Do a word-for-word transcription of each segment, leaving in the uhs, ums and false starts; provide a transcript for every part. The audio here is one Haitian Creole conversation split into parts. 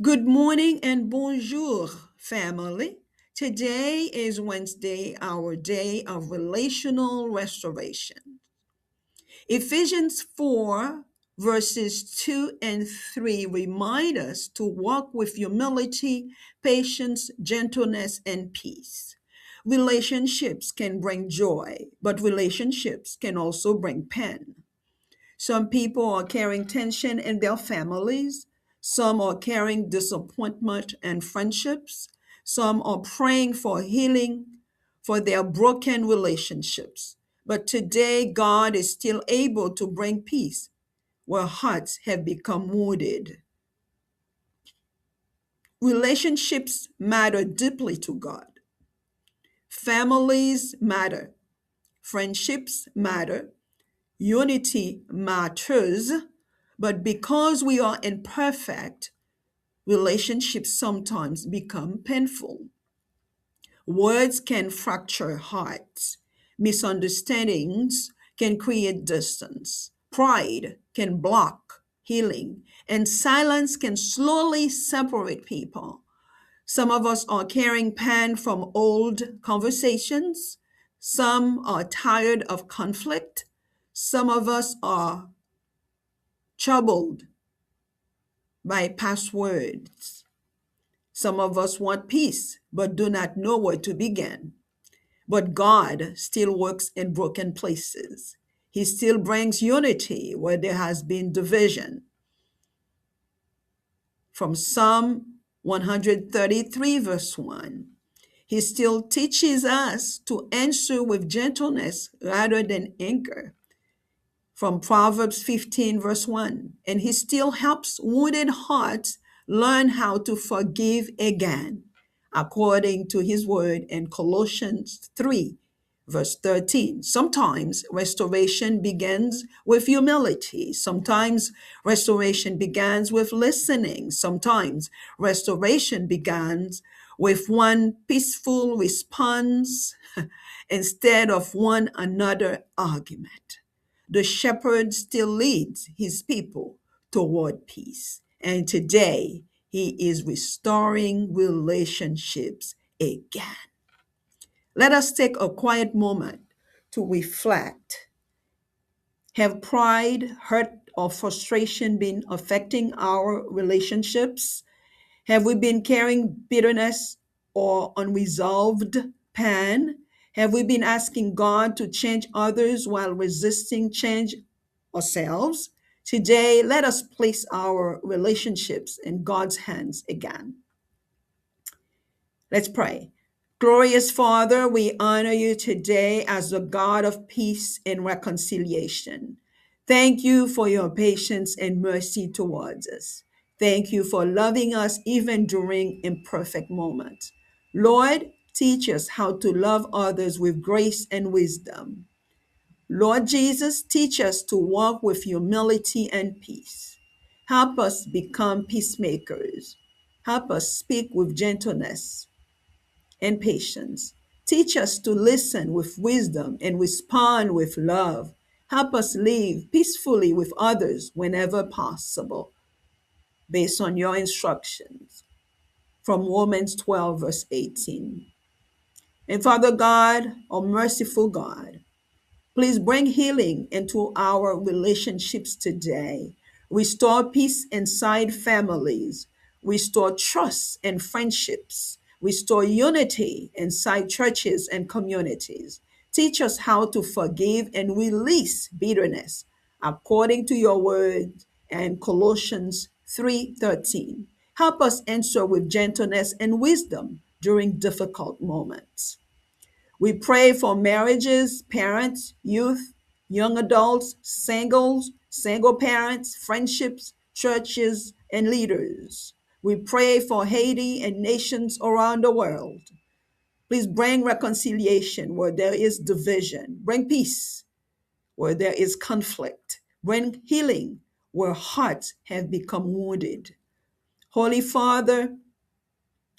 Good morning and bonjour, family. Today is Wednesday, our day of relational restoration. Ephesians four, verses two and three remind us to walk with humility, patience, gentleness, and peace. Relationships can bring joy, but relationships can also bring pain. Some people are carrying tension in their families. Some are carrying disappointment in friendships. Some are praying for healing for their broken relationships. But today, God is still able to bring peace where hearts have become wounded. Relationships matter deeply to God. Families matter. Friendships matter. Unity matters. But because we are imperfect, relationships sometimes become painful. Words can fracture hearts. Misunderstandings can create distance. Pride can block healing. And silence can slowly separate people. Some of us are carrying pain from old conversations. Some are tired of conflict. Some of us are troubled by past words. Some of us want peace, but do not know where to begin. But God still works in broken places. He still brings unity where there has been division. From Psalm one hundred thirty-three, verse one, He still teaches us to answer with gentleness rather than anger. From Proverbs fifteen, verse one, and He still helps wounded hearts learn how to forgive again, according to His word in Colossians three, verse thirteen. Sometimes restoration begins with humility. Sometimes restoration begins with listening. Sometimes restoration begins with one peaceful response instead of one another argument. The shepherd still leads his people toward peace. And today, he is restoring relationships again. Let us take a quiet moment to reflect. Have pride, hurt, or frustration been affecting our relationships? Have we been carrying bitterness or unresolved pain? Have we been asking God to change others while resisting change ourselves? Today, let us place our relationships in God's hands again. Let's pray. Glorious Father, we honor you today as the God of peace and reconciliation. Thank you for your patience and mercy towards us. Thank you for loving us even during imperfect moments. Lord, teach us how to love others with grace and wisdom. Lord Jesus, teach us to walk with humility and peace. Help us become peacemakers. Help us speak with gentleness and patience. Teach us to listen with wisdom and respond with love. Help us live peacefully with others whenever possible, based on your instructions from Romans twelve, verse eighteen. And Father God, O merciful God, please bring healing into our relationships today. Restore peace inside families. Restore trust in friendships. Restore unity inside churches and communities. Teach us how to forgive and release bitterness according to your word in Colossians three thirteen. Help us answer with gentleness and wisdom during difficult moments. We pray for marriages, parents, youth, young adults, singles, single parents, friendships, churches, and leaders. We pray for Haiti and nations around the world. Please bring reconciliation where there is division. Bring peace where there is conflict. Bring healing where hearts have become wounded. Holy Father,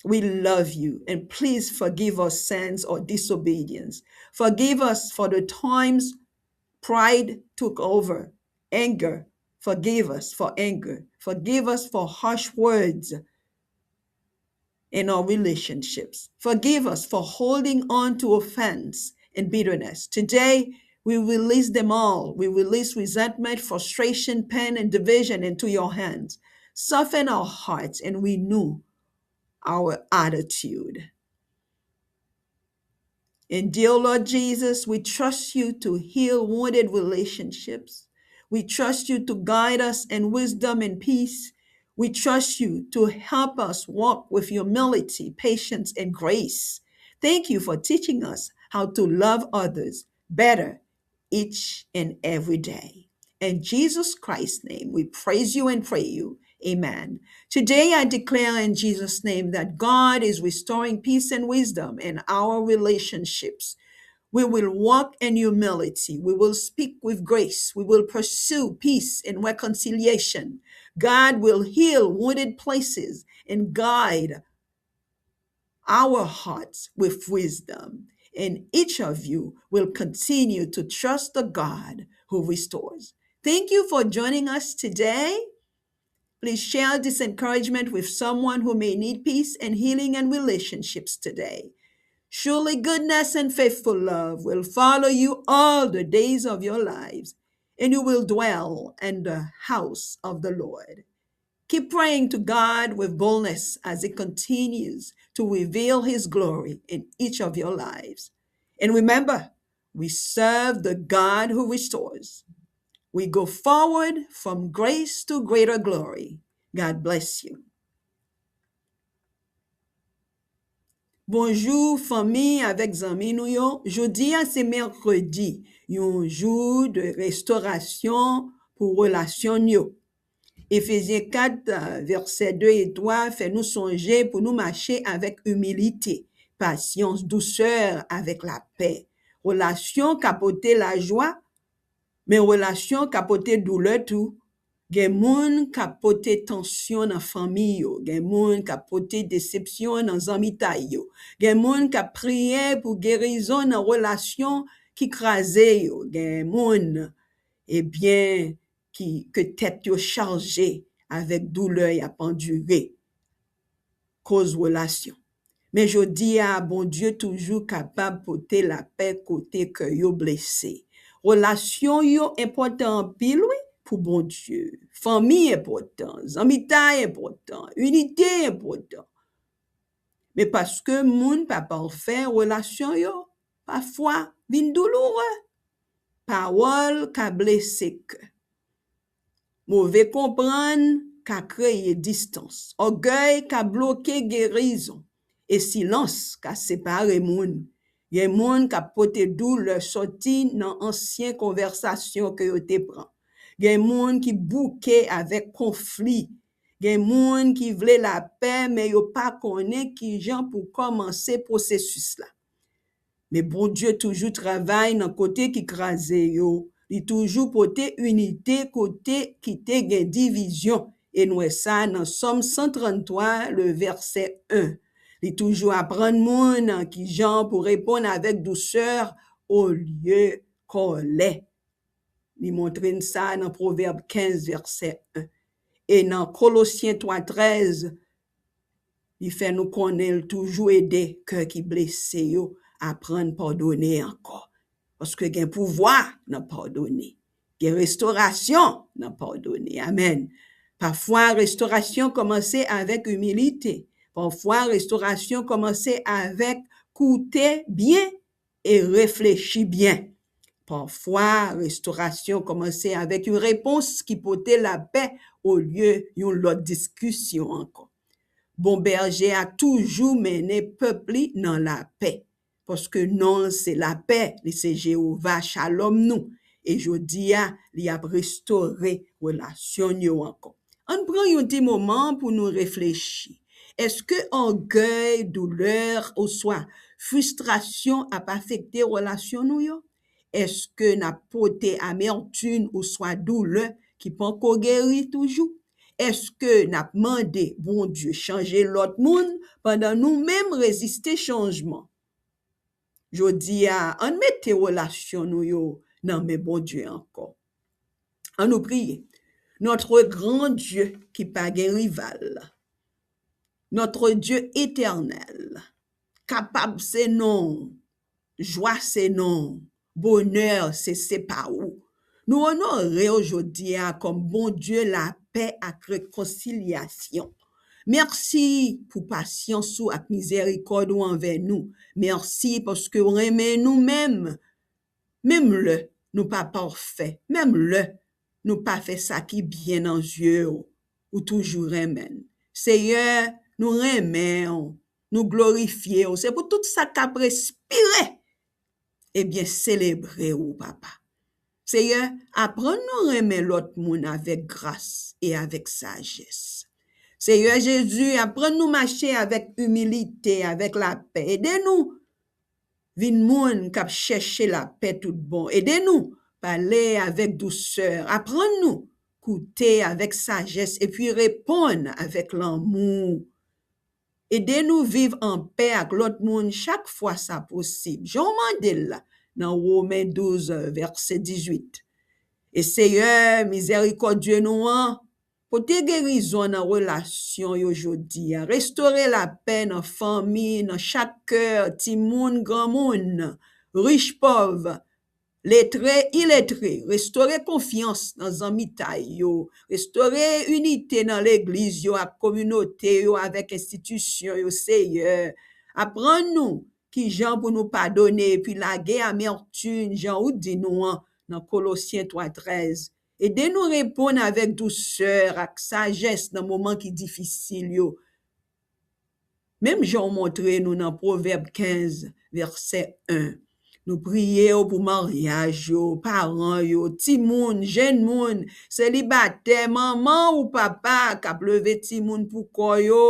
we love you, and please forgive us sins or disobedience. Forgive us for the times pride took over, anger. Forgive us for anger. Forgive us for harsh words in our relationships. Forgive us for holding on to offense and bitterness. Today, we release them all. We release resentment, frustration, pain, and division into your hands. Soften our hearts and renew our attitude. And dear Lord Jesus, we trust you to heal wounded relationships. We trust you to guide us in wisdom and peace. We trust you to help us walk with humility, patience, and grace. Thank you for teaching us how to love others better each and every day. In Jesus Christ's name, we praise you and pray you. Amen. Today, I declare in Jesus' name that God is restoring peace and wisdom in our relationships. We will walk in humility. We will speak with grace. We will pursue peace and reconciliation. God will heal wounded places and guide our hearts with wisdom. And each of you will continue to trust the God who restores. Thank you for joining us today. Please share this encouragement with someone who may need peace and healing in relationships today. Surely goodness and faithful love will follow you all the days of your lives, and you will dwell in the house of the Lord. Keep praying to God with boldness as He continues to reveal His glory in each of your lives. And remember, we serve the God who restores. We go forward from grace to greater glory. God bless you. Bonjou, fanmi avèk zanmi nou yo. Jodi a se mèkredi, yon jou de restorasyon pou relasyon n yo. Efezyen kat, vèsè de e twa fè nou sonje pou nou mache avèk imilite, pasyans, dousè, avèk lapè. Relasyon ka pote lajwa, men relasyon ka pote doulè tou. Gen moun k ap pote tansyon nan fanmi yo. Gen moun k ap pote desepsyon nan zanmitay yo. Gen moun k ap priye pou gerizon nan relasyon ki kraze yo. Gen moun, ebyen, ki, ke tèt yo chaje avèk doulè y ap andire koz relasyon. Men jodi a, Bondye toujou kapab pote lapè kote kè yo blese. Relasyon yo enpòtan anpil, wi, pou Bondye. Fanmi enpòtan, zanmitay enpòtan, inite enpòtan. Men paske moun pa pafè, relasyon yo pafwa vin douloure. Pawòl ka blese kè. Move konprann ka kreye distans. Ògèy ka bloke gerizon. E silans ka separe moun. Gen moun k ap pote doulè sòti nan ansyen konvèsasyon ke yo te pran. Gen moun ki bouke avèk konfli. Gen moun ki vle lapè, men yo pa konnen kijan pou kòmanse pwosesis la. Men Bondye toujou travay nan kote ki kraze yo. Li toujou pote inite kote ki te gen divizyon. E n wè sa nan Sòm san tranntwa, le vèsè en. Li toujou aprann moun kijan pou reponn avèk dousè olye kòlè. Li montre n sa nan Pwovèb kenz, vèsè en. E nan Kolosyen twa trèz, li fè nou konnen l toujou ede kè ki blese yo aprann padone ankò. Paske gen pouvwa nan padone. Gen restorasyon nan padone. Amèn. Pafwa, restorasyon kòmanse avèk imilite. Pafwa, restorasyon kòmanse avèk koute byen e reflechi byen. Pafwa, restorasyon kòmanse avèk yon repons ki pote lapè olye yon lòt diskisyon ankò. Bon bèje a toujou mennen pèp li nan lapè, paske non l se lapè, li se Jewova Chalòm nou. E jodi a, li ap restore relasyon n yo ankò. Ann pran yon ti moman pou nou reflechi. Èske ògèy, doulè, oswa fristrasyon ap afekte relasyon nou yo? Èske n ap pote amètim oswa doulè ki poko geri toujou? Èske n ap mande Bondye chanje lòt moun pandan nou menm reziste chanjman? Jodi a, ann mete relasyon nou yo nan men Bondye ankò. Ann nou priye. Notre grand Dieu ki pa gen rival, Notre Dieu éternel, kapab se non w, jwa se non w, bonè se, se pa ou. Nou onore w jodi a kòm Bondye lapè ak rekonsilyasyon. Mèsi pou pasyans ou ak mizèrikòd ou anvè nou. Mèsi paske w renmen nou menm. Menm lè nou pa pafè, menm lè nou pa fè sa ki byen nan zye w, ou toujou renmen n. Seyè, nou renmen w, nou glorifye w. Se pou tout sa k ap respire, ebyen, selebre w, Papa. Seyè, aprann nou renmen lòt moun avèk gras e avèk sajès. Seyè Jezi, aprann nou mache avèk imilite, avèk lapè. Ede nou vin moun k ap chèche lapè tout bon. Ede nou pale avèk dousè. Aprann nou koute avèk sajès epi reponn avèk lanmou. Ede nou viv anpè ak lòt moun chak fwa sa posib, jan w mande l la nan Women douz, vèsè dizuit. E Seyè mizèrikòdye nou an, pote gerizon nan relasyon yo jodi a. Restore lapè nan fanmi, nan chak kè, timoun, granmoun, rich, pòv, letre, iletre. Restore konfyans nan zanmitay yo. Restore inite nan legliz yo ak kominote yo avèk enstitisyon yo, Seyè. Aprann nou kijan pou nou padone epi lage amètim, jan ou di nou an nan Kolosyen twa trèz. Ede nou reponn avèk dousè ak sajès nan moman ki difisil yo. Menm jan w montre nou nan Pwovèb kenz, vèsè en. Nou priye w pou maryaj yo, paran yo, timoun, jenn moun, selibatè, manman ou papa k ap leve timoun pou kò yo,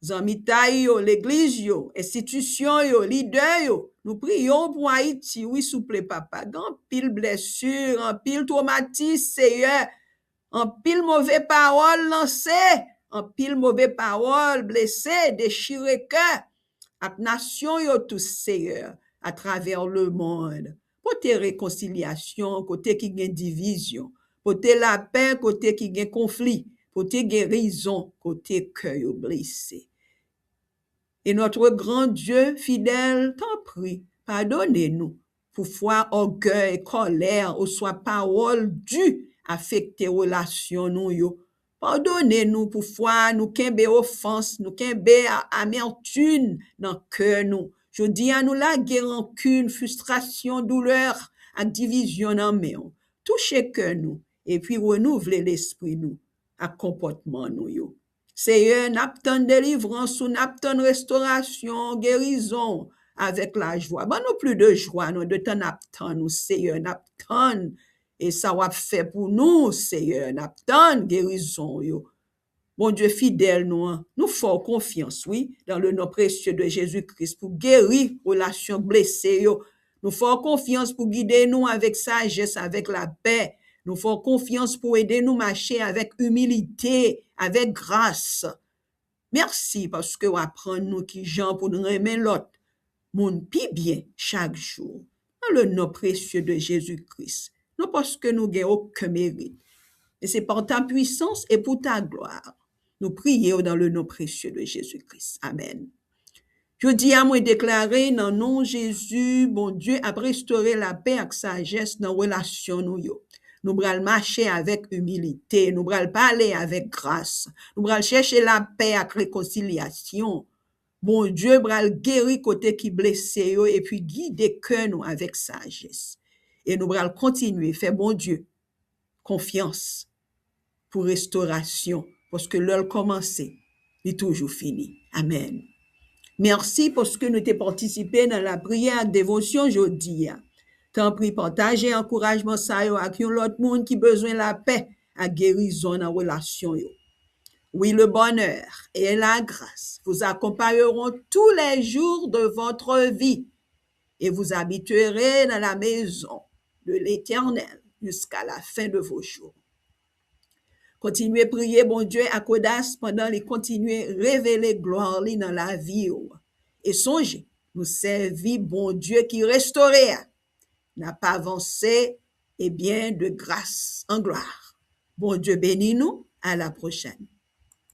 zanmitay yo, legliz yo, enstitisyon yo, lidè yo. Nou priye w pou Ayiti, wi, souple, Papa. Gen anpil blesi, anpil twomatis, Seyè. Anpil move pawòl lanse, anpil move pawòl blese, dechire kè ak nasyon yo tou, Seyè, atravè lemonn. Pote rekonsilyasyon kote ki gen divizyon, pote lapè kote ki gen konfli, pote gerizon kote kè yo blese. Et notre grand Dieu fidèle, tanpri, padone nou pou fwa, ògèy, kòlè, oswa pawòl di afekte relasyon nou yo. Padone nou pou fwa nou kenbe ofans, nou kenbe a-, amètim nan kè nou. Jodi a, nou lage rankin, fristrasyon, doulè ak divizyon nan men w. Touche kè nou, epi renouvle lespri nou ak konpòtman nou yo. Seyè, n ap tann delivrans ou, n ap tann restorasyon, gerizon avèk lajwa. Ban nou plis de jwa, non, de tan n ap tann ou, Seyè, n ap tann e sa w ap fè pou nou, Seyè, n ap tann gerizon w yo. Bondye fidèl nou an, nou fè w konfyans, wi, dans le nom précieux de Jésus-Christ, pou geri relasyon blese yo. Nou fè w konfyans pou gide nou avèk sajès, avèk lapè. Nou fè w konfyans pou ede nou mache avèk imilite, avèk gras. Mèsi paske w aprann nou kijan pou n renmen lòt moun pi byen chak jou. Dans le nom précieux de Jésus-Christ. Non paske nou gen okenn merit. Men se par ta puissance et pour ta gloire. Nou priye w dans le nom précieux de Jésus-Christ. Amèn. Jodi a, mwen deklare nan non Jezi, Bondye ap restore lapè ak sajès nan relasyon nou yo. Nou pral mache avèk imilite, nou pral pale avèk gras, nou pral chèche lapè ak rekonsilyasyon. Bondye pral geri kote ki blese yo epi gide kè nou avèk sajès. E nou pral kontinye fè Bondye konfyans pou restorasyon, paske lè l kòmanse, li toujou fini. Amèn. Mèsi paske nou te patisipe nan lapriyè ak devosyon jodi a. Tanpri, pataje ankourajman sa yo ak yon lòt moun ki bezwen lapè ak gerizon nan relasyon yo. Oui, le bonheur et la grâce vous accompagneront tous les jours de votre vie et vous habiterez dans la maison de l'Éternel jusqu'à la fin de vos jours. Kontinye priye Bondye ak odas pandan li kontinye revele glwa li nan lavi w. E sonje, nou sèvi Bondye ki restore a. N ap avanse, ebyen, de gras an glwa. Bondye beni nou. À la prochaine.